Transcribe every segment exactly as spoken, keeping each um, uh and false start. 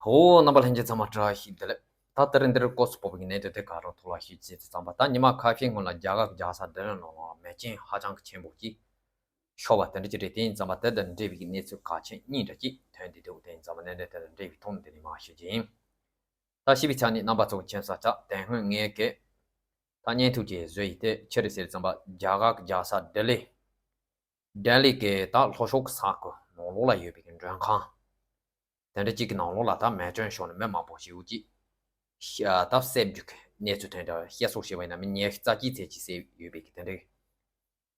ཧོ། རྣམ་པ་ལྷན་རྒྱས་ཚང་མ་བཀྲ་ཤིས་བདེ་ལེགས། ད་ལྟ་རིང་འདིར་སྐོར་སུ་སྤོ་བའི་གནས་དོན་དེ་ག་རང་ཐོག་ལ་ཞུ་ཅེས་དེ་ཙམ་པ། ད་ཉི་མ་ཁ་ཤས་སྔོན་ལ་རྒྱ་གར་གྱི་རྒྱལ་ས་ལྡི་ལི་ནང་ལ་མེ་སྐྱོན་ཧ་ཅང་གི་ཆེན་པོ་ཅིག་ཤོར་བ་དེ་འདྲ་ཅིག་རེད། དེ་ཡིན་ཙམ་པ་དེ་དང་འབྲེལ་བའི་གནས་ཚུལ་གལ་ཆེན་གཉིས་འདྲ་ཅིག་ཐོན་བསྡད་འདུག་དེ་ཡིན་ཙམ་པ་གནད་དོན་དེ་དང་འབྲེལ་བའི་ཐོག་ནས་འདི་ནས་མར་ཞུ་རྒྱུ་ཡིན། ད་ཞུས་པའི་ཆ་ནས་རྣམ་པ་ཚོ་མཁྱེན་ས་ཆ་དེ་སྔོན་ངས་གི་ད་བརྙན་ཐུང་ཅིག་བཟོས་ཡིན། དེ་ཆི་རེད་ཟེར་ཙམ་པ་རྒྱ་གར་གྱི་རྒྱལ་ས་ལྡི་ལི། ལྡི་ལི་གི་ད་ལྷོ་ཕྱོགས་ས་ཁུལ་ནང་ལོགས་ལ་ཡོད་པའི་གི་མགྲོན་ཁང་དེ་འདྲ་གཅིག་གི་ནང་ལོགས་ལ་ད་མེ་སྐྱོན་ཤོར་ནས་མི་མང་པོ་ཞེ་པོ་ཅིག་ཤ་ད་བསད་རྒྱུ་གི་གནས་ཚུལ་ཐོན། ད་བཤད་སྲོལ་བྱས་པ་ཡིན་ན་མི་ཉི་ཤུ་རྩ་གཅིག་ཙམ་ཅིག་བསད་ཡོད་པའི་གི་དེ་འདྲ་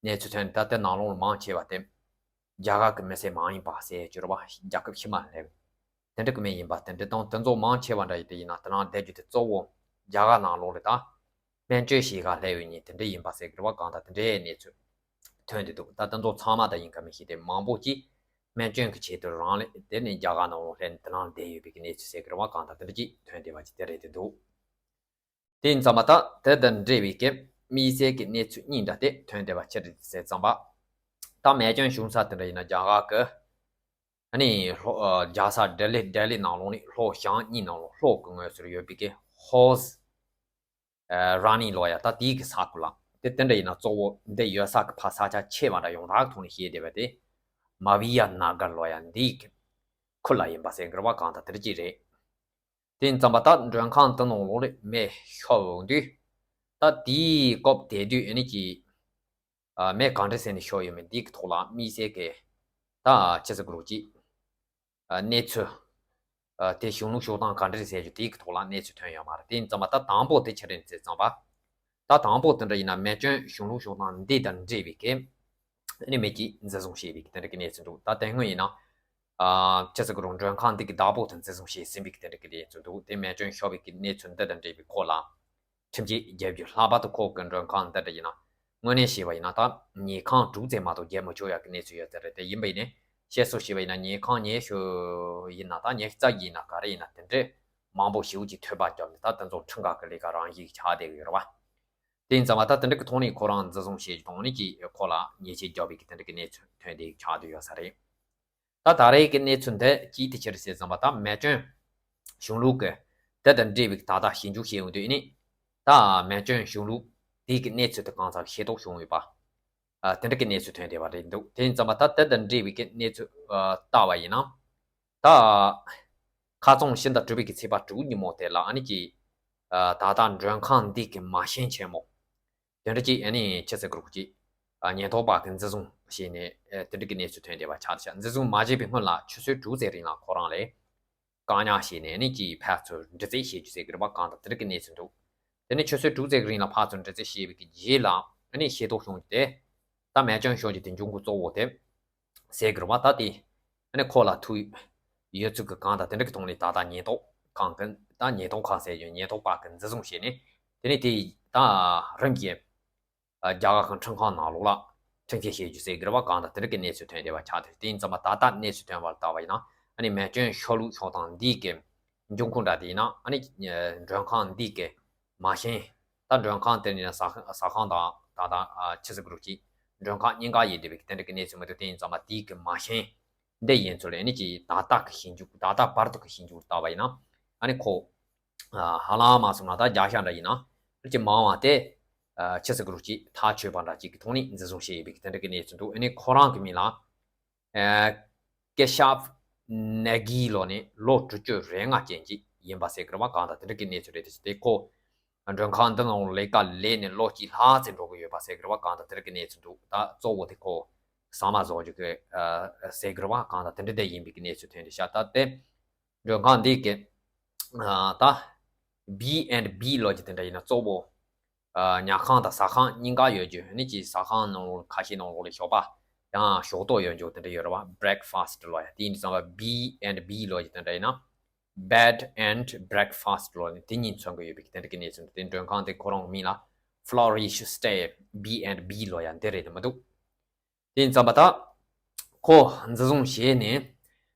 གནས་ཚུལ་ཐོན། ད་དེ་ནང་ལོགས་ལ་མང་ཆེ་བ་དེ་རྒྱ་གར་གི་མི་སེར་མ་ཡིན་པ་ཟེར་གྱི་རེད་བ། རྒྱལ་ཁབ་ཕྱི་མ་ལ་སླེབས་དེ་འདྲ་གི་མི་ཡིན་པ་དེ་འདྲ་དང་། དེ་ཚོ་མང་ཆེ་བ་འདྲ་ཡིན་དེ་ཡིན་ན་དེ་ནང་བསྡད་རྒྱུ་དེ་གཙོ་བོ་རྒྱ་གར་ནང་ལོགས་ལ་ད་སྨན་བཅོས་བྱེད་ག་སླེབས་ཡོད་མཁན་དེ་འདྲ་ཡིན་པ་ཟེར་གི་རེད་བ། གང་ལྟར་དེ་འདྲའི་གནས་ཚུལ་ཐོན་བསྡད་འདུག་ད་དེ་ཚོ་ཚང་མ་ད་ཡིན་ག་མིན་ཤེས་ཏེ་མང་པོ་ཅིག་སྨན་བཅོས་ཀྱི་ཆེད་དུ་རང་ལ་དེ་ནས་རྒྱ་གར་ནང་ལོགས་སླེབས་ནས་དེ་ནང་བསྡད་ཡོད་པའི་གི་གནས་ཚུལ་ཟེར་གི་རེད་བ། གང་ལྟར་དེ་འདྲ་ཅིག་ཐོན་བསྡད་པ་ཅིག་དེ་རེད་བསྡད་འདུག་དེ་ཡིན་ཙམ་པ་ད་དེ་དང་འབྲེལ་བའི་གི་དམིགས་བསལ་གྱི་གནས་ཚུལ་གཉིས་འདྲ་དེ་ཐོན་བསྡད་པ་ཆི་རེད་ཟེར་ཙམ་པ། ད་མེ་སྐྱོན་བྱུང་ས་དེ་འདྲ་ཡིན་ན་རྒྱ་གར་གི་ཨ་ནི་ལྷོ་ཨ་རྒྱལ་ས་ལྡི་ལི། ལྡི་ལི་ནང་ལོགས་ནས་ལྷོ་བྱང་གཉིས་ནང་ལོགས་ལྷོ་གི་ངོས་སུ་ཡོད་པའི་གི་ཧོར་ཨ་ར་ནི་ལོ་ཡ་ད་དེའི་གི་ས་ཁུལ་ལ། དེ་དེ་འདྲ་ཡིན་ན་གཙོ་བོ་འདི་ཡོད་ས་གི་ཕ་ས་ཆ་ཆེ་བ་འདྲ་ཡོངས་གྲགས་ཐོག་ནས་བཤད་བསྡད་པ་དེ་མ་བི་ཡ་ན་གར་ལོ་ཡ་འདིའི་གི་ཁུལ་ལ་ཡིན་པ་ཟེར་གི་རེད་བ། གང་ལྟར་དེ་འདྲ་ཅིག་རེད། དེ་ཡིན་ཙམ་པ་ད་མགྲོན་ཁང་དེ་ནང་ལོགས་ལ་མེ་ཤོར་ཡོང་དུས། ད་དེའི་སྐབས་དེ་དུས་ཨ་ནི་ཀྱི་ཨ་མེ་གང་འདྲ་ཟེར་ནས་ཤོར་ཡོད་མེད་འདི་གི་ཐོག་ལ་དམིགས་བསལ་གྱི་ད་ཆི་ཟེར་དགོས་རེད་ཅིག་ཨ་གནས་ཚུལ་ཨ་དེ་གཞུང་ལུགས་ཤོག་སྟངས་ག་འདྲ་ཟེར་རྒྱུ་དེ་གི་ཐོག་ལ་གནས་ཚུལ་ཐོན་ཡོད་མ་རེད། དེ་ཡིན་ཙམ་པ་ད་དང་པོ་དེ་ཆི་རེད་ཟེར་ཙམ་པ། ད་དང་པོ་དེ་འདྲ་ཡིན་ན་མེ་སྐྱོན་གཞུང་ལུགས་ཤོག་སྟངས་འདི་དང་འབྲེལ་བའི་གི་ཨ་ནི་མི་གཅིག་འཛིན་བཟུང་བྱས་པའི་གི་དེ་འདྲ་གི་གནས་ཚུལ་འདུག་ད་དེ་སྔོན་ཡིན་ན་ཨ་ཆི་ཟེར་དགོས་རེད། མགྲོན་ཁང་འདི་གི་བདག་པོ་དེ་འཛིན་བཟུང་བྱས་ཟིན་པའི་གི་དེ་འདྲ་གི་གནས་ཚུལ་འདུག་དེ་མེ་སྐྱོན་ཤོར་བའི་གི་གནས་ཚུལ་འདི་དང་འབྲེལ་བའི་ཁོ་ལ་ཁྲིམས་ཆད་བརྒྱབ་རྒྱུ། ལྷག་པར་དུ་ཁོ་གི་མགྲོན་ཁང་འདི་འདྲ་ཡིན་ན་དངོས་གནས་བྱས་པ་ཡིན་ན་ད་ཉལ་ཁང་དྲུག་ཙམ་མ་གཏོགས་བརྒྱབ་མི་ཆོག་ཡ་གི་གནས་ཚུལ་ཡོད་ཚད་རེད། དེ་ཡིན་པ་ཡིན་ནའི་བཤད་སྲོལ་བྱས་པ་ཡིན་ན་ཉལ་ཁང་ཉལ་ཤོས་ཡིན་ན་ད་ཉལ་རྩ་ཡིན་ན་ག་རེ་ཡིན་ན་དེ་འདྲས་མང་པོ་ཞེ་པོ་ཅིག་ཐོལ་པ་བརྒྱབ་ནས་ད་དེ་ཚོ་ཁྲིམས་འགལ་གི་ལས་ཀ་རང་བཞིན་ཆགས་བསྡད་ཀྱི་ཡོད་རེད་བ། དེ་ཡིན་ཙང་མ་ད་དེ་འདྲ་གི་ཐོག་ནས་ཁོ་རང་འཛིན་བཟུང་བྱས་ཀྱི་དང་ནི་ཀྱི་ཁོ་ལ་ཉེས་ཆད་བརྒྱབ་པའི་གི་དེ་འདྲ་གི་གནས་ཚུལ་ཐོན་བསྡད་ཆགས་བསྡད་ཡོད་ས་རེད། ད་ད་རེས་ཀྱི་གནས་ཚུལ་འདི་ཅིའི་ཐད་ཆེ་རེད་ཟེར་ཙམ་པ་ད་མེ་སྐྱོན་གཞུང་ལུགས་ཀྱི་དེ་དང་འབྲེལ་བའི་ད་ལྟ་ཞིབ་འཇུག་བྱས་ཡོང་དུས་ནི། ད་མེ་སྐྱོན་གཞུང་ལུགས་དེའི་གི་གནས་ཚུལ་དེ་གང་ཙམ་ཤེས་རྟོགས་བྱུང་ཡོད་པ། ཨ་དེ་འདྲ་གི་གནས་ཚུལ་ཐོན་བསྡད་པ་རེད་འདུག་དེ་ཡིན་ཙམ་པ་ད་དེ་དང་འབྲེལ་བའི་གི་གནས་ཚུལ་ཨ་བལྟ་བ་ཡིན་ན། ད་ཁ་རྩང་ཕྱི་ཟླ་དྲུག་པའི་གི་ཚེས་པ་དྲུག་ཉིན་མོ་དེ་ལ་ཨ་ནི་ཀྱི་ཨ་ད་ལྟ་མགྲོན་ཁང་འདི་གི་མ་བྱན་ཆེན་མོ། དེ་འདྲ་ཅིག་ཨ་ནི་ཆི་ཟེར་དགོས་རེད་ཅིག་ཨ་ཉེན་རྟོག་པ་གི་འཛིན་བཟུང་བྱས་ནས་ཨ་དེ་འདྲ་གི་གནས་ཚུལ་ཐོན་བསྡད་པ་ཆགས་བཞག་འཛིན་བཟུང་མ་བྱས་པའི་སྔོན་ལ་ཆུ་ཚོད་དྲུག་ཙམ་རིང་ལ་ཁོ་རང་ལ་བཀག་ཉར་བྱས་ནས་ཨ་ནི་ཅིག་ཕར་ཚུར་འདྲི་རྩད་བྱེད་རྒྱུ་ཟེར་གི་རེད་པ། གང་ལྟར་དེ་འདྲ་གི་གནས་ཚུལ་འདུག་དེ་ནས་ཆུ་ཚོད་དྲུག་ཙམ་གི་རིང་ལ་ཕར་ཚུར་འདྲི་རྩད་བྱས་པའི་གི་རྗེས་ལ་ཨ་ནི་ཤེས་རྟོགས་བྱུང་རྒྱུ་དེ། ད་མེ་སྐྱོན་ཤོར་རྒྱུ་དེ་འབྱུང་ཁུངས་གཙོ་བོ་དེ་ཟེར་གི་རེད་པ། ད་དེ་ཨ་ནི་ཁོ་ལ་ཐུག་ཡོད་ཚུལ་གི་གང་ལྟར་དེ་འདྲ་གི་ཐོག་ནས་ད་ལྟ་ཉེན་རྟོག་ཁང་གི་ད་ཉེན་རྟོག་ཁང་ཟེར་རྒྱུ་ཉེན་རྟོག་པ་གི་འཛིན་བཟུང་བྱས་ནས་དེ་ནས་དེ་ད་རང་གི་རྒྱ་གར་གི་ཁྲིམས་ཁང་ནང་ལོགས་ལ་ཁྲིམས་ཆད་བཤད་རྒྱུ་ཟེར་གི་རེད་པ། གང་ལྟར་དེ་འདྲ་གི་གནས་ཚུལ་ཐོན་བསྡད་པ་ཆགས་ཏེ། དེ་ཡིན་ཙང་མ་ད་ལྟ་གནས་ཚུལ་ཐོན་པར་ལྟ་བ་ཡིན་ན་ཨ་ནི་མེ་སྐྱོན་ཤོར་ལུགས་ཤོར་སྟངས་འདི་གི་འབྱུང་ཁུངས་འདྲ་དེ་ཡིན་ན་ཨ་ནི་མགྲོན་ཁང་འདི་གི་མ་བྱན། ད་མགྲོན་ཁང་དེ་ནི་ཟ་ཟ་ཁང་དང་ད་ད་ཆི་ཟེར་དགོས་རེད་ཅིག་མགྲོན་ཁང་གཉིས་ཀ་ཡིན་བསྡད་པའི་དེ་འདྲ་གི་གནས་ཚུལ་མི་འདུག་དེ་ཡིན་ཙང་མ་དེ་གི་མ་བྱན་འདི་ཡིན་ཚུལ་ཨ་ནི་ཅིག་ད་ལྟ་གི་ཞིབ་འཇུག་ད་ལྟ་བར་དུ་གི་ཞིབ་འཇུག་ལྟ་བ་ཡིན་ན་ཨ་ནི་ཁོ། ཧ་ལམ་མ་སོང་ན་ད་བརྒྱ་ཆ་འདྲ་ཡིན་ན་ཅིག་མང་བ་དེ་ཆི་ཟེར་དགོས་རེད་ཅིག་ཐག་ཆོད་པ་འདྲ་ཅིག་གི་ཐོག་ནས་འཛིན་བཟུང་བྱས་ཡོད་པའི་དེ་འདྲ་གི་གནས་ཚུལ་འདུག་ཨ་ནི་ཁོ་རང་གི་མིང་ལ་ཀེ་ཤབ་ནེ་གི་ལོ་ནས་ལོ་དྲུག་ཅུ་རེ་ལྔ་ཅན་ཅིག་ཡིན་པ་ཟེར་གི་རེད་པ། གང་ལྟར་དེ་འདྲ་གི་གནས་ཚུལ་རེད། དེ་ཁོ་མགྲོན་ཁང་འདི་ནང་ལས་ཀ་ལས་ནས་ལོ་གཅིག་ལྷག་ཙམ་འགྲོ་གི་ཡོད་པ་ཟེར་གི་རེད་པ། གང་ལྟར་དེ་འདྲ་གི་གནས་ཚུལ་འདུག་ད་གཙོ་བོ་དེ་ཁོ་ཟ་མ་བཟོ་རྒྱུ་གི་ཟེར་གི་རེད་པ། གང་ལྟར་དེ་འདྲ་དེ་ཡིན་པའི་གི་གནས་ཚུལ་ཐོན་ཏེ་ཤག་ད་དེ། མགྲོན་ཁང་འདི་གི་ཨ་ད་B and B ལོ་རྒྱུས་དེ་འདྲ་ཡིན་ན་གཙོ་བོ་ཨ་ཉལ་ཁང་དང་ཟ་ཁང་གཉིས་ཀ་ཡོད་རྒྱུ་ནི་ཅིག་ཟ་ཁང་ནང་ལོགས་ཁ་ཤས་ནང་ལོགས་ལ་ཞོགས་པ་ཡང་ཞོགས་ཏོག་ཡོད་རྒྱུ་དེ་འདྲ་ཡོད་རེད་བ། Breakfast ལོ་ཡ་དེ་ཡིན་ཙང་བ་B and B ལོ་རྒྱུས་དེ་འདྲ་ཡིན་ན་Bed and Breakfast ལོ་ནི་དེ་གཉིས་མཚོན་གི་ཡོད་པའི་དེ་འདྲ་གི་གནས་ཚུལ་འདུག་དེ་མགྲོན་ཁང་དེ་ཁོ་རང་མིང་ལ་Flourish Stay B and B ལོ་ཡ་འདི་རེད་དེ་མི་འདུག་དེ་ཡིན་ཙང་པ་ད། ཁོ་འཛིན་བཟུང་བྱས་ནས།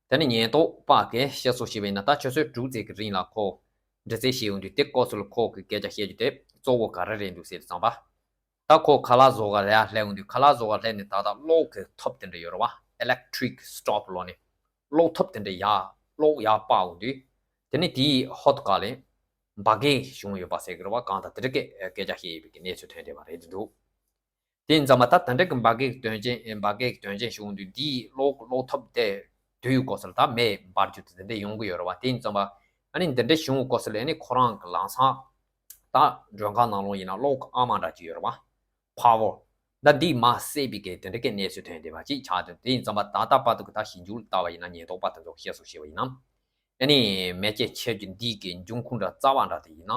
དེ་ནས་ཉེན་རྟོག་པ་གིས་བཤད་སྲོལ་བྱས་པ་ཡིན་ན་ད་ཆུ་ཚོད་དྲུག་ཙམ་གྱི་རིང་ལ་ཁོ་འདྲི་རྩད་བྱས་ཡོང་དུས་དེ་སྐབས་སུ་ལ་ཁོ་གི་སྐད་ཆ་བཤད་རྒྱུ་དེ་གཙོ་བོ་ག་རེ་རེད་འདུག་ཟེར་དུས་ཙམ་པ། ད་ཁོ་ཁ་ལག་བཟོ་ག་ལ་ཡར་སླེབས་ཡོང་དུས་ཁ་ལག་བཟོ་ག་སླེབས་ནས་ད་ལྟ་གློག་གི་ཐབ་དེ་འདྲ་ཡོད་རེད་བ། Electric Stove ལོ་ནས་གློག་ཐབ་དེ་འདྲ་ཡར་གློག་ཡར་སྤར་ཡོང་དུས། དེ་ནས་དེའི་ཧོད་ཀ་ལས་འབའ་གས་བྱུང་ཡོད་པ་ཟེར་གི་རེད་བ། གང་ལྟར་དེ་འདྲ་གི་སྐད་ཆ་བཤད་ཡོད་པའི་གི་གནས་ཚུལ་ཐོན་བསྡད་པ་རེད་འདུག་དེ་ཡིན་ཙང་མ་ད་དེ་འདྲ་གི་འབའ་གས་དོན་རྐྱེན་འབའ་གས་དོན་རྐྱེན་བྱུང་དུས་འདིའི་གློག་གློག་ཐོབ་དེ་དུས་ཡུན་སྐབས་སུ་ད་མེ་འབར་རྒྱུ་དེ་འདྲ་ཡོང་གི་ཡོད་རེད་བ། དེ་ཡིན་ཙང་མ་ཨ་ནི་འདི་འདྲ་བྱུང་སྐབས་སུ་ལ་ཨ་ནི་ཁོ་རང་གི་ལམ་སང་ད་མགྲོན་ཁང་ནང་ལོགས་ཡིན་ན་གློག་གི་ཨ་མ་འདྲ་ཅིག་ཡོད་རེད་བ། power། ད་འདི་མ་བསད་པའི་གི་དེ་འདྲ་གི་གནས་ཚུལ་ཐོན་བསྡད་པ་ཅིག་ཆགས་འདུག་དེ་ཡིན་ཙང་མ་ད་ལྟ་བར་དུ་གི་ད་ཞིབ་འཇུག་ལྟ་བ་ཡིན་ན་ཉེན་རྟོག་པ་དེ་ཚོ་བཤད་སྲོལ་བྱས་པ་ཡིན་ན། ཨ་ནི་མེ་ལྕེ་མཆེད་རྒྱུ་འདི་གི་འབྱུང་ཁུངས་འདྲ་རྩ་བ་འདྲ་དེ་ཡིན་ན།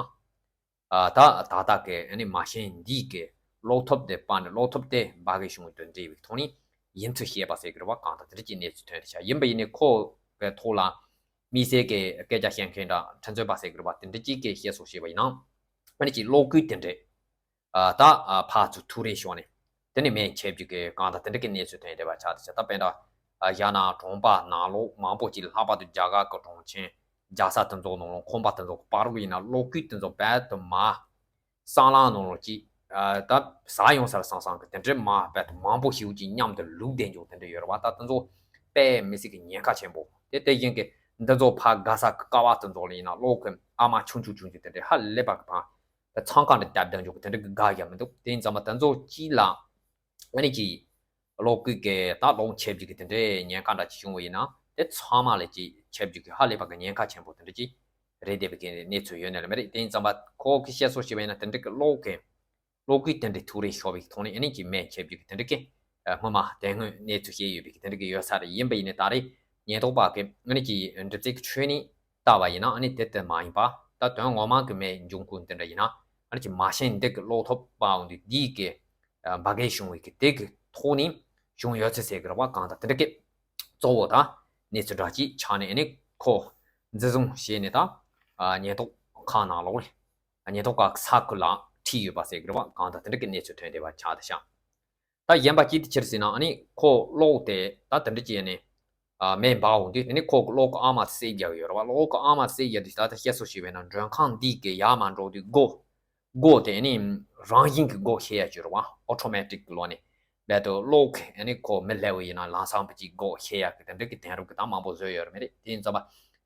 ཨ་ད་ད་ལྟ་གི་ཨ་ནི་མ་ཤེས་འདི་གི་གློག་ཐོབ་དེ་པ་ནི་གློག་ཐོབ་དེ་འབའ་གས་བྱུང་དོན་འབྲེལ་བའི་ཐོག་ནས་ཡིན་ཚུལ་བཤད་པ་ཟེར་གི་རེད་བ། གང་ལྟར་དེ་འདྲ་ཅིག་གནས་ཚུལ་ཐོན་བསྡད་ཤག་ཡིན་པ་ཡིན་ནའི་ཁོ་གི་ཐོག་ལ་དམིགས་བསལ་གི་སྐད་ཆ་བཤད་མཁན་འདྲ་ཁྲིམས་རྩོད་པ་ཟེར་གི་རེད་བ། དེ་འདྲ་ཅིག་གི་བཤད་སྲོལ་བྱས་པ་ཡིན་ན། ཨ་ནི་ཅིག་གློག་སྐུད་དེ་འདྲས། ཨ་ད་ཨ་ཕར་ཚུར་ཐུག་རེས་བྱུང་ནས་དེ་ནས་མེ་མཆེད་རྒྱུ་གི་གང་ལྟར་དེ་འདྲ་གི་གནས་ཚུལ་ཐོན་བསྡད་པ་ཆགས་བསྡད་ཤག་ད་དཔེར་ན་ཨ་ཡང་ན་གྲོང་པ་ནང་ལོགས་མང་པོ་ཅིག་ལྷག་པར་དུ་རྒྱ་གར་གི་གྲོང་ཁྱེར་རྒྱལ་ས་དེ་ཚོ་ནང་ལོགས་ཁང་པ་དེ་ཚོ་གི་བར་ལོགས་ཡིན་ན་གློག་སྐུད་དེ་ཚོ་རྦད་དེ་མར་སྲང་ལམ་ནང་ལོགས་ཅིག་ཨ་ད་ཟག་ཡོང་ས་རེད་བསམ་བསམ་གི་དེ་འདྲའི་མར་རྦད་དེ་མང་པོ་ཞེ་པོ་ཅིག་མཉམ་དུ་བླུགས་བསྡད་འཇུག་དེ་འདྲ་ཡོད་རེད་བ། ད་དེ་ཚོ་དཔེ་མི་སྲིད་གི་ཉེན་ཁ་ཆེན་པོ། དེ་དེ་བཞིན་གི་འདི་ཚོ་ཕར་དགའ་ས་གི་ཀ་བ་དེ་ཚོ་ལ་ཡིན་ན་གློག་གི་ཨ་མ་ཆུང་ཆུང་ཆུང་ཆུང་དེ་འདྲའི་ཧ་ལས་པ་གི་ཕར། ད་འཚང་ཁ་འདྲ་རྒྱབ་བསྡད་འཇུག་གི་དེ་འདྲ་གི་དགའ་ཡ་མི་འདུག་དེ་ཡིན་ཙང་མ་དེ་ཚོ་གཅིག་ལ་ཨ་ནི་ཅིག་གློག་སྐུད་ཀྱི་ད་གློག་མཆེད་རྒྱུ་གི་དེ་འདྲའི་ཉེན་ཁ་འདྲ་ཅིག་བྱུང་བ་ཡིན་ན་དེ་ཚང་མ་ལ་ཅིག་མཆེད་རྒྱུ་གི་ཧ་ལས་པ་གི་ཉེན་ཁ་ཆེན་པོ་དེ་འདྲ་ཅིག་རེད་བསྡད་པའི་གི་གནས་ཚུལ་ཡོད་ནི་ལ་མ་རེད། དེ་ཡིན་ཙང་མ་ཁོ་གི་བཤད་སྲོལ་བྱས་པ་ཡིན་ན་དེ་འདྲ་གི་གློག་གི་གློག་སྐུད་དེ་འདྲའི་ཐུག་རེས་ཤོར་བའི་ཐོག་ནས་ཨ་ནི་ཅིག་མེ་མཆེད་རྒྱུ་གི་དེ་འདྲ་གི་སྔོན་མ་དེ་སྔོན་གནས་ཚུལ་བཤད་ཡོད་པའི་གི་དེ་འདྲ་གི་ཡོད་ས་རེད། ཡིན་པ་ཡིན་ནའི་ད་རེས་ཉེན་རྟོག་པ་གི་ཨ་ནི་ཅིག་འདྲི་རྩད་ཀྱི་ཁྲོད་ནས་ལྟ་བ་ཡིན་ན་ཨ་ནི་དེ་ལྟར་མ་ཡིན་པ། ད་དོན་ངོ་མ་གི་མེ་འབྱུང་ཁུངས་དེ་འདྲ་ཡིན་ན་ཨ་ནི་ཅིག་མ་ཤེས་འདི་གི་གློག་ཐོབ་པའང་འདི་འདི་གི་འབའ་གས་བྱུང་བའི་གི་དེ་གི་ཐོག་ནས་བྱུང་ཡོད་ཚུལ་ཟེར་གི་རེད་བ། གང་ལྟར་དེ་འདྲ་གི་གཙོ་བོ་ད་གནས་ཚུལ་འདྲ་ཅིག་ཆགས་ནས་ཨ་ནི་ཁོ་འཛིན་བཟུང་བྱས་ནས་ད་ཉེན་རྟོག་ཁང་ནང་ལོགས་ལ་ཉེན་རྟོག་པ་ས་ཁུལ་ལ་ཁྲིད་ཡོད་པ་ཟེར་གི་རེད་བ། གང་ལྟར་དེ་འདྲ་གི་གནས་ཚུལ་ཐོན་བསྡད་པ་ཆགས་བསྡད་ཤག་ད་གཞན་པ་གཅིག་དེ་ཅི་རེད་ཟེར་ན་ཨ་ནི་ཁོ་གློག་དེ་ད་དེ་འདྲ་བྱས་ནས་ཨ་མེ་འབར་འོང་དུས་དེ་ནི་ཁོ་གི་གློག་གི་ཨ་མ་བསད་རྒྱག་གི་ཡོད་རེད་བ། གློག་གི་ཨ་མ་བསད་རྒྱག་དུས་ད་ལྟ་བཤད་སྲོལ་ཞིག་བྱས་ན་མགྲོན་ཁང་འདི་གི་ཡར་མར་འགྲོ་དུས་སྒོ་སྒོ་དེ་ཨ་ནི་རང་བཞིན་གྱི་སྒོ་ཕྱེ་ཡ་ཅིག་ཡོད་རེད་བ། ཨོ་ཊོ་མེ་ཊིག་གི་ལོགས་ནས་རྦད་དེ་གློག་གི་ཨ་ནི་ཁོ་མི་སླེབས་པ་ཡིན་ན་ལམ་སང་བུ་གཅིག་སྒོ་ཕྱེ་ཡ་གི་དེ་འདྲ་གི་བསྟན་རབས་གི་ད་མང་པོ་བཟོས་ཡོད་རེད་མ་རེད། དེ་ཡིན་ཙང་མ་ཨ་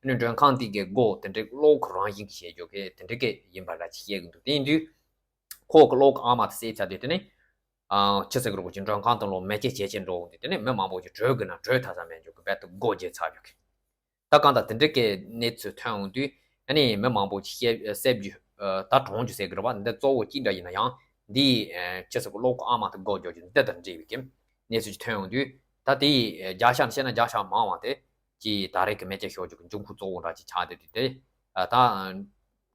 ནི་མགྲོན་ཁང་འདི་གི་སྒོ་དེ་འདྲ་གློག་གི་རང་བཞིན་གྱི་བྱེད་རྒྱུ་གི་དེ་འདྲ་གི་ཡིན་པ་འདྲ་ཅིག་བཤད་གི་འདུག་དེ་ཡིན་དུས་ཁོ་གི་གློག་གི་ཨ་མ་དེ་བསད་ཚར་དུས་དེ་ནི། ཨ་ཆི་ཟེར་གི་རེད་གོ། ཅིག་མགྲོན་ཁང་དང་ལོ་མེ་ལྕེ་ཇེ་ཆེར་འགྲོ་འོང་དུས་དེ་ནས་མི་མང་པོ་ཅིག་བྲོས་དགོས་ན་བྲོས་ཐབས་ས་མེད་འཇུག་གི་རྦད་དེ་སྒོ་འབྱེད་ཚར་འཇུག་གི་ད་གང་ལྟར་དེ་འདྲ་གི་གནས་ཚུལ་ཐོན་འོང་དུས་ཨ་ནི་མི་མང་པོ་ཅིག་བཤད་བསད་རྒྱུ་ད་གྲོངས་རྒྱུ་ཟེར་གི་རེད་བ། འདི་གཙོ་བོ་གཅིག་འདྲ་ཡིན་ན་ཡང་འདི་ཆི་ཟེར་གི་གློག་གི་ཨ་མ་དེ་སྒོ་འབྱེད་རྒྱུ་འདི་དང་འབྲེལ་བའི་གི་གནས་ཚུལ་ཅིག་ཐོན་འོང་དུས་ད་དེ་བརྒྱ་ཆ་ནས་བཤད་ན་བརྒྱ་ཆ་མང་བ་དེ། ཀྱིས་ད་རེས་ཀྱི་མེ་ལྕེ་ཤོར་རྒྱུ་གི་འབྱུང་ཁུངས་གཙོ་བོ་འདྲ་ཅིག་ཆགས་བསྡད་དུས་དེ། ད་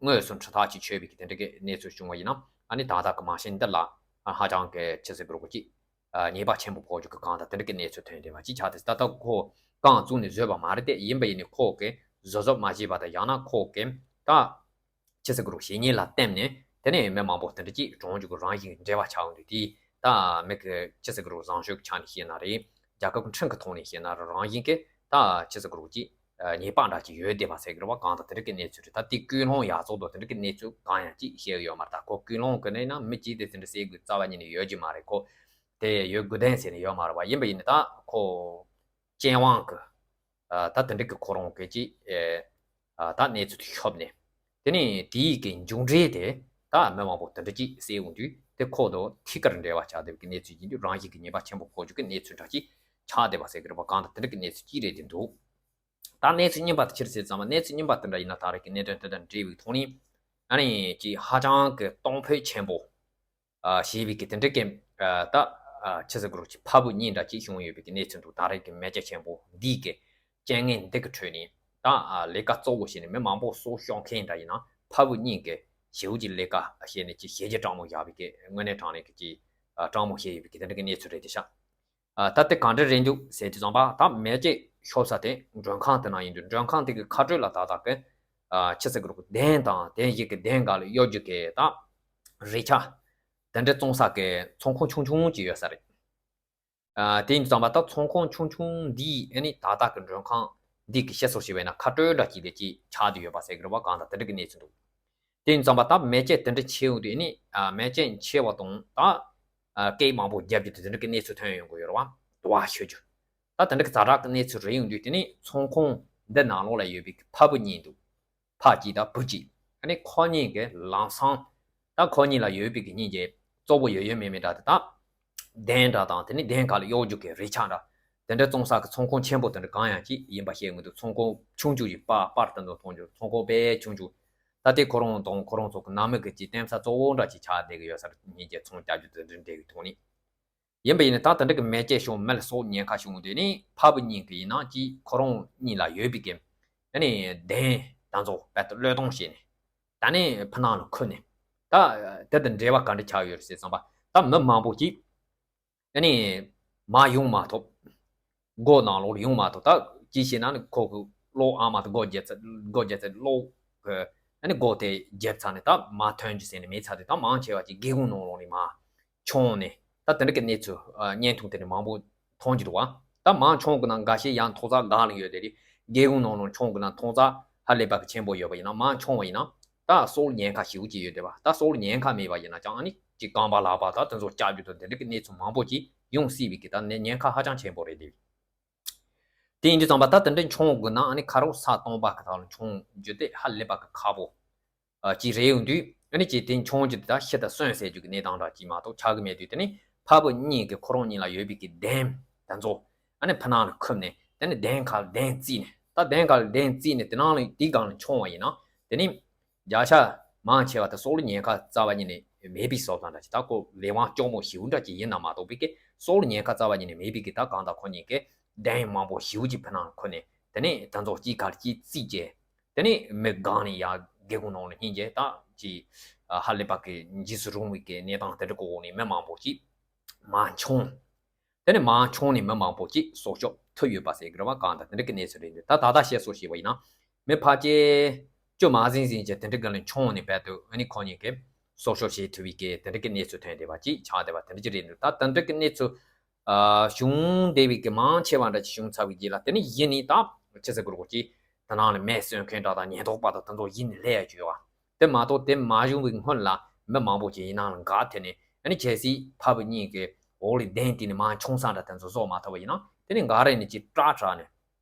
དངོས་སུ་འཕྲིན་ཐག་ཅིག་ཆོད་པའི་གི་དེ་འདྲ་གི་གནས་ཚུལ་བྱུང་བ་ཡིན་ན་ཨ་ནི་ད་ལྟ་གི་མ་ཤེས་འདི་ལ་ཧ་ཅང་གི་ཆི་ཟེར་གི་རེད་གོ། ཅིག་ཉེས་པ་ཆེན་པོ་ཕོག་རྒྱུ་གི་གང་ལྟར་དེ་འདྲ་གི་གནས་ཚུལ་ཐོན་བསྡད་པ་ཅིག་ཆགས་ཏེ། ད་ལྟ་ཁོ་རྐང་བཙུགས་ནས་བཟོས་པ་མ་རེད་དེ། ཡིན་པ་ཡིན་ནའི་ཁོ་གི་བཟོ་བཟོ་མ་བྱས་པ་དང་ཡང་ན་ཁོ་གི་ད། ཆི་ཟེར་གི་རེད། བྱས་ཉེས་ལ་བརྟེན་ནས་དེ་ནས་མི་མང་པོ་དེ་འདྲ་ཅིག་གྲོངས་རྒྱུ་གི་རང་བཞིན་གྱི་འབྲེལ་བ་ཆགས་ཡོང་དུས་དེ་ད་མི་གི་ཆི་ཟེར་གི་རེད། བཟང་སྤྱོད་ཀྱི་ཆ་ནས་བཤད་ན་རེད། རྒྱལ་ཁབ་ཀྱི་ཁྲིམས་ཀྱི་ཐོག་ནས་བཤད་ན་རེད། རང་བཞིན་གྱི་ད་ཆི་ཟེར་གི་རེད། ཅིག་ཉེས་པ་འདྲ་ཅིག་ཡོད་བསྡད་པ་ཟེར་གི་རེད་བ། གང་ལྟར་དེ་འདྲ་གི་གནས་ཚུལ་རེད། ད་དེ་ཀུན་སློང་ཡག་བཙོག་དང་དེ་འདྲ་གི་གནས་ཚུལ་གང་ཡང་ཅིག་བཤད་གི་ཡོད་མ་རེད། ད་ཁོ་ཀུན་སློང་གི་གནས་ན་མི་གཅིག་དེ་དེ་འདྲ་ཟེར་དགོས་རྩ་བ་ཉིད་ནས་ཡོད་ཀྱི་མ་རེད། ཁོ་དེ་ཡོད་དགོས་དོན་ཟེར་ནས་ཡོད་མ་རེད་བ། ཡིན་པ་ཡིན་ནའི་ད་ཁོ་སྤྱན་དབང་གི་ད་དེ་འདྲ་གི་ཁོ་རང་གི་ཅིག་ད་གནས་ཚུལ་དེ་ཤོབ་ནས། དེ་ནས་དེའི་གི་མཇུག་འབྲས་དེ་ད་མི་མང་པོ་དེ་འདྲ་ཅིག་བསད་འོང་དུས་དེ་ཁོ་དང་ཐད་ཀར་འབྲེལ་བ་ཆགས་བསྡད་པའི་གནས་ཚུལ་ཡིན་དུས་རང་བཞིན་གྱི་ཉེས་པ་ཆེན་པོ་ཕོག་རྒྱུ་གི་གནས་ཚུལ་འདྲ་ཅིག་ཆགས་བསྡད་པ་ཟེར་གི་རེད་བ། གང་ལྟར་དེ་འདྲ་གི་གནས་ཚུལ་ཅིག་རེད་དེ་འདུག་ད་གནས་ཚུལ་རྙིང་པ་དེ་ཕྱིར་ཟེར་ཙམ་པ་གནས་ཚུལ་རྙིང་པ་དེ་འདྲ་ཡིན་ན་ད་རེས་ཀྱི་གནད་དོན་དེ་དང་འབྲེལ་བའི་ཐོག་ནས་ཨ་ནི་ཅིག་ཧ་ཅང་གི་གཏོང་ཕོད་ཆེན་པོ། ཞེས་པའི་གི་དེ་འདྲ་གི་ད་ཆི་ཟེར་དགོས་རེད། ཅིག་ཕ་བུ་གཉིས་འདྲ་ཅིག་བྱུང་ཡོད་པའི་གི་གནས་ཚུལ་འདུག་ད་རེས་ཀྱི་མེ་ལྕེ་ཆེན་པོ་འདིས་གི་རྐྱེན་ངན་འདི་གི་ཁྲོད་ནས་ད་ལས་ཀ་གཙོ་བོ་བྱས་ནས་མི་མང་པོ་སྲོག་སྐྱོབ་མཁན་འདྲ་ཡིན་ན་ཕ་བུ་གཉིས་གི་ཞེ་པོ་ཅིག་ལས་ཀ་བྱས་ནས་ཅིག་ཞེ་གི་སྤྲང་མོ་བཞག་པའི་གི་དངོས་གནས་དྲང་གནས་ཀྱི་ཅིག་སྤྲང་མོ་བྱས་ཡོད་པའི་གི་དེ་འདྲ་གི་གནས་ཚུལ་རེད་དེ་ཤག་ད་དེ་གང་འདྲ་རེད་འདུག་ཟེར་དུས་ཙམ་པ་ད་མེ་ལྕེ་ཤོར་ས་དེ་མགྲོན་ཁང་དེ་ན་ཡིན་དུས་མགྲོན་ཁང་དེ་གི་ཁ་སྤྲོད་ལ་ད་ལྟ་གི་ཆི་ཟེར་དགོས་རེད། གདན་དང་གདན་བཞི་གི་གདན་སྒང་ལ་གཡོ་སྒྱུ་གི་ད་རས་ཆ་དེ་འདྲ་བཙོང་ས་གི་ཚོང་ཁང་ཆུང་ཆུང་ཅིག་ཡོད་ས་རེད། ཨ་དེ་ཡིན་དུས་ཙམ་པ་ད་ཚོང་ཁང་ཆུང་ཆུང་འདིས་ཨ་ནི་ད་ལྟ་གི་མགྲོན་ཁང་འདི་གི་བཤད་སྲོལ་ཞིག་བས་ན་ཁ་སྤྲོད་འདྲ་ཅིག་ལས་ཅིག་ཆགས་བསྡད་ཡོད་པ་ཟེར་གི་རེད་བ། གང་ལྟར་དེ་འདྲ་གི་གནས་ཚུལ་འདུག་དེ་ཡིན་ཙམ་པ་ད་མེ་ལྕེ་དེ་འདྲ་མཆེད་འོང་དུས་ཨ་ནི་ཨ་མེ་ལྕེ་མཆེད་པ་དང་ད་ཨ་སྐད་མང་པོ་རྒྱབ་རྒྱུ་དེ་འདྲ་གི་གནས་ཚུལ་ཐོན་ཡོང་གི་ཡོད་རེད་བ། དུ་བ་ཤོད་རྒྱུ་ད་དེ་འདྲ་གི་ཛ་དྲག་གི་གནས་ཚུལ་རེད་ཡོང་དུས་དེ་ནི་ཚོང་ཁང་འདི་ནང་ལོགས་ལ་ཡོད་པའི་ཕ་བུ་གཉིས་འདུག་ཕ་གཅིག་དང་བུ་གཅིག་ཨ་ནི་ཁོ་གཉིས་ཀྱི་ལམ་སང་། ད་ཁོ་གཉིས་ལ་ཡོད་པའི་གི་སྙིང་རྗེ་གཙོ་བོ་ཡོད་ཡོད་མེད་མེད་འདྲ་དེ་དག་གདན་འདྲ་དང་དེ་ནི་གདན་ཁ་ལ་གཡོག་རྒྱུ་གི་རས་ཆ་འདྲ། དེ་འདྲ་བཙོང་ས་གི་ཚོང་ཁང་ཆེན་པོ་དེ་འདྲ་གང་ཡང་ཅིག་ཡིན་པ་ཤེས་མི་འདུག་ཚོང་ཁང་ཆུང་ཆུང་ཡིན་པ་པར་དེ་ཚོ་མཐོང་རྒྱུ་ཚོང་ཁང་དཔེ་ཆུང་ཆུང་། ད་ལྟའི་ཁོ་རང་དང་ཁོ་རང་ཚོ་གི་ནང་མི་གི་ཅིག་བསྟེན་ས་གཙོ་བོ་འདྲ་ཅིག་ཆགས་བསྡད་གི་ཡོད་ས་རེད། སྙིང་རྗེ་ཚོང་རྒྱག་རྒྱུ་དེ་འདྲ་འདྲ་གི་ཐོག་ནས། ཡིན་པ་ཡིན་ན་ད་དེ་འདྲ་གི་མེ་ལྕེ་བྱུང་མི་ལ་སྲོག་ཉེན་ཁ་བྱུང་དུས་ནི་ཕ་བུ་གཉིས་ཀྱི་ཡིན་ན་ཅིག་ཁོ་རང་གཉིས་ལ་ཡོད་པའི་གི་ཨ་ནི་གདན་ད་ཚོ་དཔེ་ལྟ་བློས་གཏོང་བྱས་ནས་ད་ནི་ཕུ་ནང་ལ་འཁུར་ནས་ད་དེ་དང་འབྲེལ་བ་ག་འདྲ་ཆགས་ཡོད་ཟེར་བསམ་པ་ད་མི་མང་པོ་ཅིག་ཨ་ནི་མ་ཡོང་མ་ཐུབ། སྒོ་ནང་ལོགས་ལ་ཡོང་མ་ཐུབ། ད་ཅི་བྱས་ན་ནི་ཁོ་གི་གློག་ཨ་མ་དང་སྒོ་བརྒྱབ་ཚར་སྒོ་བརྒྱབ་ཚར་གློག་གི་ཨ་ནི་སྒོ་དེ་བརྒྱབ་ཚར་ནས་ད་མ་ཐོན་རྒྱུ་ཟེར་ནས་མེད་ཚར་དུས་ད་མང་ཆེ་བ་ཅིག་སྒེའུ་ཁུང་ནང་ལོགས་ནས་མ་མཆོང་ནས་ད་དེ་འདྲ་གི་གནས་ཚུལ་ཨ་བརྙན་ཐུང་དེ་འདྲ་མང་པོ་མཐོང་རྒྱུ་འདུག་བ། ད་མ་མཆོང་གི་ན་འགའ་ཤས་ཡང་མཐོང་ས་སྒང་ལ་ཡོད་དེ་རེད། སྒེའུ་ཁུང་ནང་ལོགས་མཆོང་གི་ན་མཐོང་ས་ཧ་ལས་པ་གི་ཆེན་པོ་ཡོད་པ་ཡིན་ན་མ་མཆོང་བ་ཡིན་ན་ད་སྲོག་ལ་ཉེན་ཁ་ཞེ་པོ་ཅིག་ཡོད་དེ་བ། ད་སྲོག་ལ་ཉེན་ཁ་མེད་པ་ཡིན་ན་ཀྱང་ཨ་ནི་ཅིག་རྐང་པ་ལག་པ་ད་དེ་ཚོ་བཅག་རྒྱུ་དང་དེ་འདྲ་གི་གནས་ཚུལ་མང་པོ་ཅིག་ཡོང་སྲིད་པའི་གི་ད་ནི་ཉེན་ཁ་ཧ་ཅང་ཆེན་པོ་རེད་དེ། དེ་ཡིན་དུས་ཙམ་པ་ད་དེ་འདྲ་མཆོང་དགོས་ན་ཨ་ནི་ཁ་རོག་ས་སྟོང་པ་གི་ཐོག་ལ་མཆོང་རྒྱུ་དེ་ཧ་ལས་པ་གི་ཁག་པོ་ཨ་ཅིག་རེད། ཡོང་དུས་ཨ་ནི་ཅིག་དེ་མཆོང་རྒྱུ་དེ་ད་ཤི་ད་གསོན་ཟེར་རྒྱུ་གི་གནས་སྟངས་འདྲ་ཅིག་མ་གཏོགས་ཆགས་གི་མེད་དུས་དེ་ནི་ཕ་བུ་གཉིས་ཀྱི་ཁོ་རང་གཉིས་ལ་ཡོད་པའི་གི་གདན་དེ་ཚོ་ཨ་ནི་ཕུ་ནང་ལ་འཁུར་ནས་དེ་ནི་གདན་ཁ་ལ་གདན་བརྩིས་ནས་ད་གདན་ཁ་ལ་གདན་བརྩིས་ནས་དེ་ནང་ལ་དེའི་སྒང་ལ་མཆོང་བ་ཡིན་ན་དེ་ནི། བརྒྱ་ཆ་མང་ཆེ་བ་དེ་སྲོག་ལ་ཉེན་ཁ་རྩ་བ་ཉིད་ནས་མེད་པའི་བཟོ་ལྟ་འདྲ་ཅིག་ད་ཁོ་ལས་དབང་སྐྱོ་མོ་ཞེ་པོ་འདྲ་ཅིག་ཡིན་ན་མ་གཏོགས་པའི་གི་སྲོག་ལ་ཉེན་ཁ་རྩ་བ་ཉིད་ནས་མེད་པའི་གི་ད་གང་ལྟར་ཁོ་གཉིས་ཀས་གདན་མང་པོ་ཞེ་པོ་ཅིག་ཕུ་ནང་འཁུར་ནས་དེ་ནས་དེ་ཚོ་གཅིག་ཁར་གཅིག་བརྩིས་བྱས་དེ་ནས་མི་སྒང་ནས་ཡར་སྒེའུ་ཁུང་ནང་ལ་སྙིང་རྗེ་ད་ཅིག་ཧ་ལས་པ་གི་འཇིགས་སུ་རུང་བའི་གི་གནས་སྟངས་དེ་འདྲ་གི་འོག་ནས་མི་མང་པོ་ཅིག་མ་མཆོང་། དེ་ནས་མ་མཆོང་ནས་མི་མང་པོ་ཅིག་སྲོག་སྐྱོབ་ཐུབ་ཡོད་པ་ཟེར་གི་རེད་བ། གང་ལྟར་དེ་འདྲ་གི་གནས་ཚུལ་རེད་འདུག་ད་ད་ལྟ་བཤད་སྲོལ་ཞིག་བ་ཡིན་ན། མི་ཕལ་ཆེར་ཅུང་མ་ཟིན་ཟིན་གྱི་དེ་འདྲ་གི་ལ་མཆོང་ནས་བལ་དུ་ཨ་ནི་ཁོ་གཉིས་ཀྱིས་སྲོག་སྐྱོབ་བྱེད་ཐུབ་པའི་གི་དེ་འདྲ་གི་གནས་ཚུལ་ཐོན་བསྡད་པ་ཅིག་ཆགས་བསྡད་པ་དེ་འདྲ་ཅིག་རེད་འདུག་ད་དེ་འདྲ་གི་གནས་ཚུལ་ཨ་བྱུང་བསྡད་པའི་གི་མང་ཆེ་བ་འདྲ་ཅིག་བྱུང་ཚར་བའི་རྗེས་ལ་དེ་ནི་ཡིན་ནི་ད་ཆི་ཟེར་དགོས་རེད་གོ་ཅིག་དེ་ནང་ལ་མེ་གསོད་མཁན་འདྲ་དང་ཉེན་རྟོག་པ་དང་དེ་ཚོ་ཡིན་ནི་སླེབས་ཡ་ཅིག་ཡོད་བ། དེ་མ་གཏོགས་དེ་མ་བྱུང་བའི་སྔོན་ལ་མི་མང་པོ་ཞིག་ཡིན་ནའང་འགག་ཐེ་ནས་ཨ་ནི་གལ་སྲིད་ཕ་བུ་གཉིས་ཀྱི་འོག་ལ་གདན་དེ་ནས་མར་མཆོང་ས་འདྲ་དེ་ཚོ་བཟོ་མ་ཐུབ་པ་ཡིན་ན་དེ་ནས་འགག་རེ་ནས་ཅིག་སྐྲག་སྐྲག་ནས་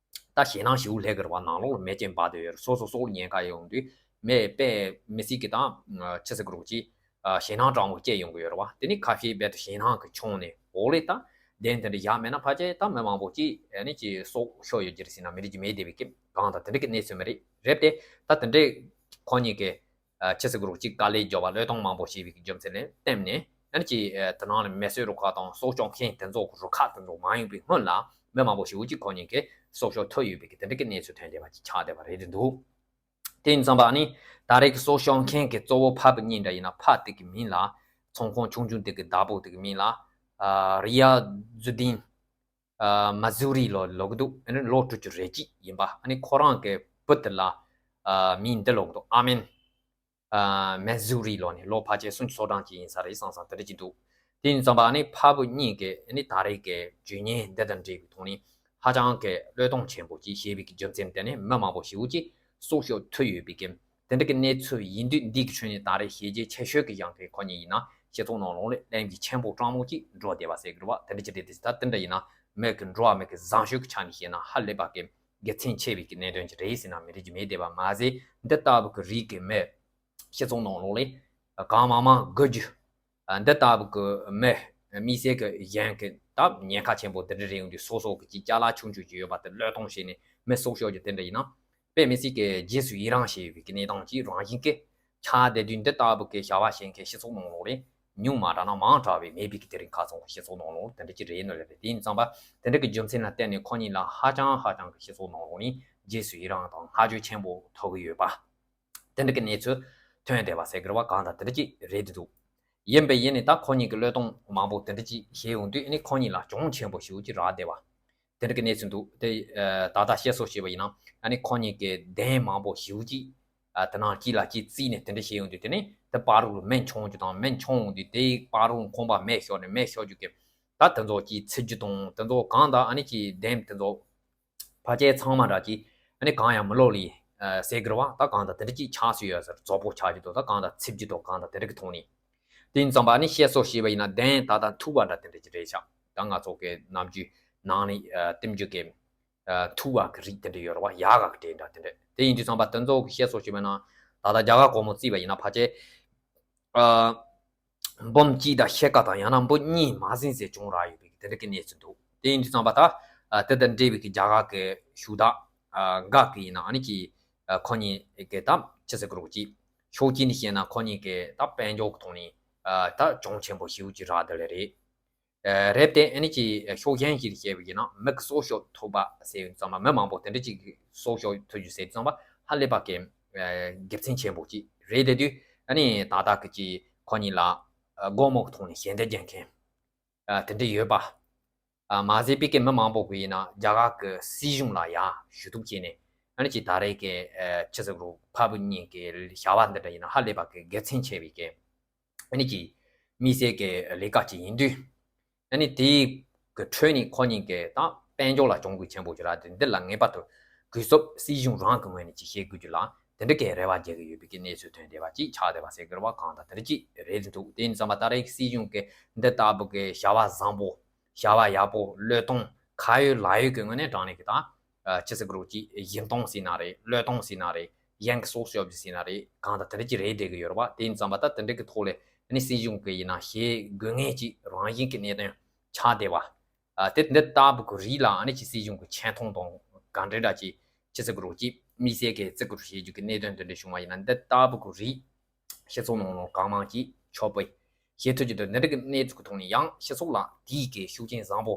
ད་ཞེད་སྣང་ཞེ་པོ་སླེབས་ཀྱི་རེད་བ། ནང་ལོགས་ལ་མེ་ལྕེ་འབར་བསྡད་ཡོད་རེད། སོ་སོ་སྲོག་ལ་ཉེན་ཁ་ཡོང་དུས་མེ་དཔེ་མི་སྲིད་ཀྱི་དང་ཆི་ཟེར་དགོས་རེད་ཅིག་ཞེད་སྣང་དྲག་མོ་སྐྱེ་ཡོང་གི་ཡོད་རེད་བ། དེ་ནས་ཁ་ཤས་རྦད་དེ་ཞེད་སྣང་གིས་མཆོང་ནས་འོག་ལ་ད་གདན་དེ་འདྲ་བཞག་མེད་ན་ཕལ་ཆེར་ད་མི་མང་པོ་ཅིག་ཨ་ནི་ཅིག་སྲོག་ཤོར་ཡོད་ཀྱི་རེད་ཟེར་ན་མི་འགྲིག་གི་མེད་བསྡད་པའི་སྐབས་གང་དང་དེ་འདྲ་གི་གནས་ཚུལ་མ་རེད། རེད་དེ་ད་དེ་འདྲའི་ཁོ་གཉིས་ཀྱི་ཨ་ཆི་ཟེར་དགོས་རེད་ཅིག་དཀའ་ལས་རྒྱོབ་པ་བློས་གཏོང་མང་པོ་བྱས་པའི་རྒྱུ་མཚན་ལ་བརྟེན་ནས་ཨ་ནི་ཅིག་ཨ་དེ་ནང་ལ་མེ་གསོད་རུ་ཁག་དང་སྲོག་སྐྱོབ་མཁན་དེ་ཚོ་གི་རུ་ཁག་དེ་ཚོ་མ་ཡོང་པའི་སྔོན་ལ་མི་མང་པོ་ཞེ་པོ་ཅིག་ཁོ་གཉིས་ཀྱིས་སྲོག་ཤོར་ཐུབ་ཡོད་པའི་གི་དེ་འདྲ་གི་གནས་ཚུལ་ཐོན་བསྡད་པ་ཅིག་ཆགས་བསྡད་པ་རེད་འདུག་དེ་ཡིན་ཙང་ཨ་ནི་ད་རེས་ཀྱི་སྲོག་ཤོར་མཁན་གྱི་གཙོ་བོ་ཕ་བུ་གཉིས་འདྲ་ཡིན་ན་ཕ་དེ་གི་མིང་ལ་ཚོང་ཁང་ཆུང་ཆུང་དེ་གི་བདག་པོ་དེ་གི་མིང་ལ་ཨ་རི་ཡ་ཛུ་དིན་ཨ་མ་ཟུ་རི་ལོ་ལོག་གི་འདུག་ཨ་ནི་ལོ་དྲུག་ཅུ་རེ་གཅིག་ཡིན་པ། ཨ་ནི་ཁོ་རང་གི་བུ་དེ་ལ་ཨ་མིང་འདི་ལོག་གི་འདུག་ཨ་མེན། ཨ་མ་ཟུ་རི་ལོ་ནས་ལོ་ཕལ་ཆེར་སུམ་ཅུ་སོ་གྲངས་ཅིག་ཡིན་ས་རེད་བསམ་བསམ་དེ་འདྲ་ཅིག་འདུག་དེ་ཡིན་ཙང་ཨ་ནི་ཕ་བུ་གཉིས་ཀྱིས་ཨ་ནི་ད་རེས་ཀྱི་བརྗོད་ཉེས་འདི་དང་འབྲེལ་བའི་ཐོག་ནས་ཧ་ཅང་གི་བློས་གཏོང་ཆེན་པོ་ཅིག་བྱས་པའི་གི་རྒྱུ་མཚན་དེ་ནི་མི་མང་པོ་ཞེ་པོ་ཅིག་སྲོག་ཤོར་ཐུབ་ཡོད་པའི་གི་དེ་འདྲ་གི་གནས་ཚུལ་ཡིན་དུས་འདི་གི་ཁྲོད་ནས་ད་རེས་ཞེ་གཅིག་ཆེ་ཤོས་ཀྱི་ཡང་གི་ཁོ་གཉིས་ཡིན་ན་སྤྱི་ཚོགས་ནང་ལོགས་ལ་གླེང་གི་ཆེན་པོ་སྤྲང་མོ་ཅིག་འགྲོ་བསྡད་པ་ཟེར་གི་རེད་བ། དེ་འདྲ་ཅིག་རེད་དེ་ད་དེ་འདྲ་ཡིན་ན་མི་གི་འགྲོ་བ་མི་གི་བཟང་སྤྱོད་ཀྱི་ཆ་ནས་བཤད་ན་ཧ་ལས་པ་གི་དགེ་མཚན་ཆེ་བའི་གི་གནད་དོན་ཅིག་རེད་ཟེར་ན་མི་འགྲིག་གི་མེད་བསྡད་པ་མ་ཟད་འདི་ལྟ་བུ་གི་རིགས་ཀྱི་མི་སྤྱི་ཚོགས་ནང་ལོགས་ལ་གང་མང་མང་དགོས་རྒྱུ། འདི་ལྟ་བུ་གི་མི་དམིགས་བསལ་གྱི་གཞན་གྱི་ད་ཉེན་ཁ་ཆེན་པོ་འདི་འདྲ་རེད་ཡོང་དུས་སོ་སོ་གི་ཅིག་ཅ་ལག་ཆུང་ཆུང་ཅིག་ཡོད་པ་དེ་བློས་གཏོང་བྱས་ནས་མི་སྲོག་ཤོར་རྒྱུ་དེ་འདྲ་ཡིན་ན་དཔེ་མི་སྲིད་ཀྱི་རྗེས་སུ་ཡི་རང་བྱེད་པའི་གི་གནས་སྟངས་ཅིག་རང་བཞིན་གྱི་ཆགས་བསྡད་དུས་འདི་ལྟ་བུ་གི་བྱ་བ་བྱེད་མཁན་སྤྱི་ཚོགས་ནང་ལོགས་ལ་ཉུང་མ་དྲགས་ན་མང་དྲགས་པའི་མེད་པའི་གི་དེ་རིང་ཁ་སང་གི་སྤྱི་ཚོགས་ནང་ལོགས་དེ་འདྲ་ཅིག་རེད་ནོ་ལབ་རེད། དེ་ཡིན་ཙང་པ་དེ་འདྲ་གི་རྒྱུ་མཚན་ལ་བརྟེན་ནས་ཁོ་གཉིས་ལ་ཧ་ཅང་ཧ་ཅང་གི་སྤྱི་ཚོགས་ནང་ལོགས་ནས་རྗེས་སུ་ཡི་རང་དང་བསྔགས་བརྗོད་ཆེན་པོ་ཐོབ་གི་ཡོད་པ། དེ་འདྲ་གི་གནས་ཚུལ་ཐོན་བསྡད་པ་ཟེར་གི་རེད་བ། གང་ལྟར་དེ་འདྲ་ཅིག་རེད་འདུག་ཡིན་པས་ཡིན་ནས་ད་ཁོ་གཉིས་ཀྱི་བློས་གཏོང་མང་པོ་དེ་འདྲ་ཅིག་བྱས་ཡོང་དུས་ཨ་ནི་ཁོ་གཉིས་ལ་གྱོང་ཆེན་པོ་ཞེ་པོ་ཅིག་རག་བསྡད་པ། དེ་འདྲ་གི་གནས་ཚུལ་འདུག་དེ་ད་ལྟ་བཤད་སྲོལ་བྱས་པ་ཡིན་ན་ཨ་ནི་ཁོ་གཉིས་ཀྱི་གདན་མང་པོ་ཞེ་པོ་ཅིག་དེ་ནང་གཅིག་ལ་གཅིག་བརྩིས་ནས་དེ་འདྲ་བྱས་ཡོང་དུས་དེ་ནས་དེ་བར་རུ་མེ་མཆོང་རྒྱུ་དང་མེ་མཆོང་ཡོང་དུས་དེའི་བར་རུ་ཁང་པ་མེ་ཤོར་ནས་མེ་ཤོར་རྒྱུ་གི་ད་དེ་ཚོ་གཅིག་འཚིག་རྒྱུ་དང་དེ་ཚོ་གང་དང་ཨ་ནི་གཅིག་གདན་དེ་ཚོ། ཕལ་ཆེར་ཚང་མ་འདྲ་ཅིག་ཨ་ནི་གང་ཡང་མི་ལོག་ལི་ཟེར་གི་རེད་བ། ད་གང་ལྟར་དེ་འདྲ་ཅིག་ཆགས་སྲིད་ཡོད་ཟེར། རྫོགས་པོ་ཆགས་ཀྱི་འདུག་ད་གང་ལྟར་ཚིབ་ཀྱི་འདུག་གང་ལྟར་དེ་འདྲ་གི་ཐོག་ནས། དེ་ཡིན་ཙང་པ་ཨ་ནི་བཤད་སྲོལ་བྱས་པ་ཡིན་ན་གདན་ད་ལྟ་མཐུག་པ་འདྲ་དེ་འདྲ་ཅིག་རེད་ཤག་ད་ང་ཚོ་གི་ནམ་རྒྱུན་ནང་ནས་ཨ་བསྟན་རྒྱུ་གི་ ཨ་ཐུ་བ་གི་རིགས་དེ་འདྲ་ཡོད་རེད་བ། ཡ་ག་གི་འབྲས་འདྲ་དེ་འདྲ། དེ་ཡིན་དུས་ཙམ་པ་དེ་ཚོ་གི་བཤད་སྲོལ་ཞིག་མེད་ན། ད་ལྟ་རྒྱ་གར་སྒོར་མོ་བརྩིས་པ་ཡིན་ན་ཕལ་ཆེར་ཨ་འབུམ་གཅིག་དང་ཕྱེད་ཀ་དང་ཡང་ན་འབུམ་གཉིས་མ་ཟིན་ཟེར་བྱུང་རག་ཡོད་པའི་དེ་འདྲ་གི་གནས་ཚུལ་འདུག་དེ་ཡིན་དུས་ཙམ་པ་ད་ཨ་དེ་དང་འབྲེལ་བའི་གི་རྒྱ་གར་གི་ཤུགས་དག་ཨ་འགའ་གི་ཡིན་ན་ཨ་ནི་ཀྱི་ཨ་ཁོ་གཉིས་ཀྱི་ད་ཆི་ཟེར་གི་རེད་ཅིག་ཕྱོགས་གཅིག་ནས་བཤད་ན་ཁོ་གཉིས་ཀྱི་ད་དཔལ་འབྱོར་གི་ཐོག་ནས་ཨ་ད་གྱོང་ཆེན་པོ་ཞེ་པོ་ཅིག་རག་བསྡད་ལེ་རེད། ཨ་རེད་དེ། ཨ་ནི་ཀྱི་ཕྱོགས་གཞན་ཞིག་ལ་བཤད་པ་ཡིན་ན་མི་གི་སྲོག་སྐྱོབ་ཐུབ་པ་ཟེར་ཙམ་པ། མི་མང་པོ་དེ་འདྲ་ཅིག་གི་སྲོག་སྐྱོབ་ཐུབ་རྒྱུ་ཟེར་ཙམ་པ་ཧ་ལས་པ་གི་ཨ་དགེ་མཚན་ཆེན་པོ་ཅིག་རེད། དེ་དུས་ཨ་ནི་ད་ལྟ་གི་ཅིག་ཁོ་གཉིས་ལ་ཨ་སྒོར་མོ་གི་ཐོག་ནས་ཞལ་འདེབས་རྒྱག་མཁན་ཨ་དེ་འདྲ་ཡོད་པ། ཨ་མ་ཟད་པའི་གི་མི་མང་པོ་གི་ཡིན་ན་རྒྱ་གར་གི་སྲིད་གཞུང་ལ་ཡ་ཞུ་གཏུག་བྱས་ནས་ཨ་ནི་ཅིག་ད་རེས་ཀྱི་ཨ་ཆི་ཟེར་རུ་ཕ་བུ་གཉིས་ཀྱི་བྱ་བ་འདི་འདྲ་ཡིན་ན་ཧ་ལས་པ་གི་དགེ་མཚན་ཆེ་བའི་གི་ཨ་ནི་ཀྱི་དམིགས་བསལ་གྱི་ལས་ཀ་ཅིག་ཡིན་དུས། ཨ་ནི་དེའི་གི་ཁྲོད་ནས་ཁོ་གཉིས་ཀྱི་ད་དཔལ་འབྱོར་ལ་གྱོང་གུད་ཆེན་པོ་ཅིག་རག་དེ། འདི་ལ་ངེས་པར་དུ་གུས་སྲོལ་སྲིད་གཞུང་རང་གི་ངོས་ནས་ཅིག་བྱེད་དགོས་རྒྱུ་ལ་དེ་འདྲ་གི་རེ་བ་རྒྱག་གི་ཡོད་པའི་གི་གནས་ཚུལ་ཐོན་བསྡད་པ་ཅིག་ཆགས་བསྡད་པ་ཟེར་གི་རེད་བ། གང་ལྟར་དེ་འདྲ་ཅིག་རེད་འདུག་དེ་ཡིན་ཙམ་པ་ད་རེས་སྲིད་གཞུང་གི་འདི་ལྟ་བུ་གི་བྱ་བ་བཟང་པོ། བྱ་བ་ཡག་པོ། བློས་གཏོང་། ཁ་ཡོད་ལག་ཡོད་ཀྱི་ངོས་ནས་དྲང་གནས་ཀྱི་ད། ཨ་ཅི་ཟེར་གི་རེད་ཅིག་སྦྱིན་གཏོང་ཟེར་ན་རེད། བློས་གཏོང་ཟེར་ན་རེད། གཞན་གྱི་སྲོག་སྐྱོབ་རྒྱུ་ཟེར་ན་རེད། གང་ལྟར་དེ་འདྲ་ཅིག་རེད་བསྡད་ཀྱི་ཡོད་རེད་བ། དེ་ཡིན་ཙམ་པ་ད་དེ་འདྲ་གི་ཐོག་ལ་ཨ་ནི་སྲིད་གཞུང་གི་ཡིན་ན་བྱེད་དགོས་ངེས་ཀྱི་རང་བཞིན་གྱི་གནད་དོན་ཆགས་བསྡད་པ། ཨ་དེ་འདི་ལྟ་བུ་གི་རིགས་ལ་ཨ་ནི་ཅིག་སྲིད་གཞུང་གི་ཆེ་མཐོང་དང་ག་འདྲ་འདྲ་ཅིག་ཅི་ཟེར་གི་རེད་ཅིག་དམིགས་བསལ་གྱི་བརྩི་བཀུར་བྱེད་རྒྱུ་གི་གནད་དོན་དེ་འདྲ་བྱུང་བ་ཡིན་ན། འདི་ལྟ་བུ་གི་རིགས་སྤྱི་ཚོགས་ནང་ལ་གང་མང་ཅིག་ཆོག་པའི་བྱེད་ཐུབ་ཀྱི་འདུག་འདི་འདྲ་གི་གནས་ཚུལ་གྱི་ཐོག་ནས་ཡང་སྤྱི་ཚོགས་ལ་དེའི་གི་ཤུགས་རྐྱེན་བཟང་པོ་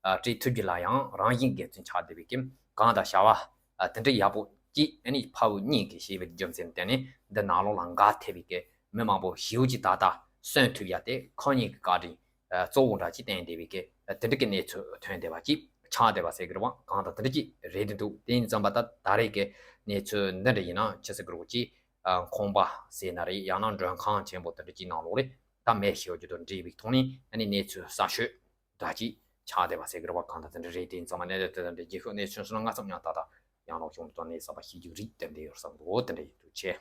ཨ་སྤྲད་ཐུབ་རྒྱུ་ལ་ཡང་རང་བཞིན་དགེ་མཚན་ཆགས་བསྡད་པའི་གི་གང་དང་བྱ་བ་ཨ་དེ་འདྲ་ཡག་པོ་ཅིག་ཨ་ནི་ཕ་བུ་གཉིས་ཀྱིས་བྱས་པའི་རྒྱུ་མཚན་བརྟེན་ནས་འདི་ནང་ལོགས་ལ་འགའ་ཐེབས་པའི་གི་མི་མང་པོ་ཞེ་པོ་ཅིག་ད་ལྟ་གསོན་ཐུབ་ཡ་དེ་ཁོ་གཉིས་ཀྱི་བཀའ་དྲིན་ཨ་གཙོ་བོ་འདྲ་ཅིག་བསྟན་བསྡད་པའི་གི་ཨ་དེ་འདྲ་གི་གནས་ཚུལ་ཐོན་བསྡད་པ་ཅིག་ཆགས་བསྡད་པ་ཟེར་གི་རེད་བ། གང་དང་དེ་འདྲ་ཅིག་རེད་འདུག་དེ་ཡིན་ཙམ་པ་ད་ད་རེས་ཀྱི་གནས་ཚུལ་འདི་འདྲ་ཡིན་ན་ཅི་ཟེར་གི་རེད་ཅིག་ཨ་ཁང་པ་ཟེར་ན་རེད། ཡང་ན་མགྲོན་ཁང་ཆེན་པོ་དེ་འདྲ་ཅིག་ནང་ལོགས་ལ་ད་མེ་ཤོར་རྒྱུ་དང་འབྲེལ་བའི་ཐོག་ནས་ཨ་ནི་གནས་ཚུལ་གསར་ཤོས་འདྲ་ཅིག་ཆགས་བསྡད་པ་ཟེར་གི་རེད་བ། གང་དང་དེ་འདྲ་རེད། དེ་ཡིན་ཙམ་པ་གནས་ཚུལ་དེ་དང་འབྲེལ་རྗེས་ཤོད་གནས་ཚུལ་སོང་ན་སྔ་ཙམ་ཡང་ད་ལྟ་ཡང་ལོག་བྱུང་འདུག་དང་གནས་ས་པ་ཤེས་རྒྱུ་རིགས་དེ་འདྲ་ཡོད་བསམ་འདུག་དེ་འདྲ་ཡིན་འདུག་ཆེ།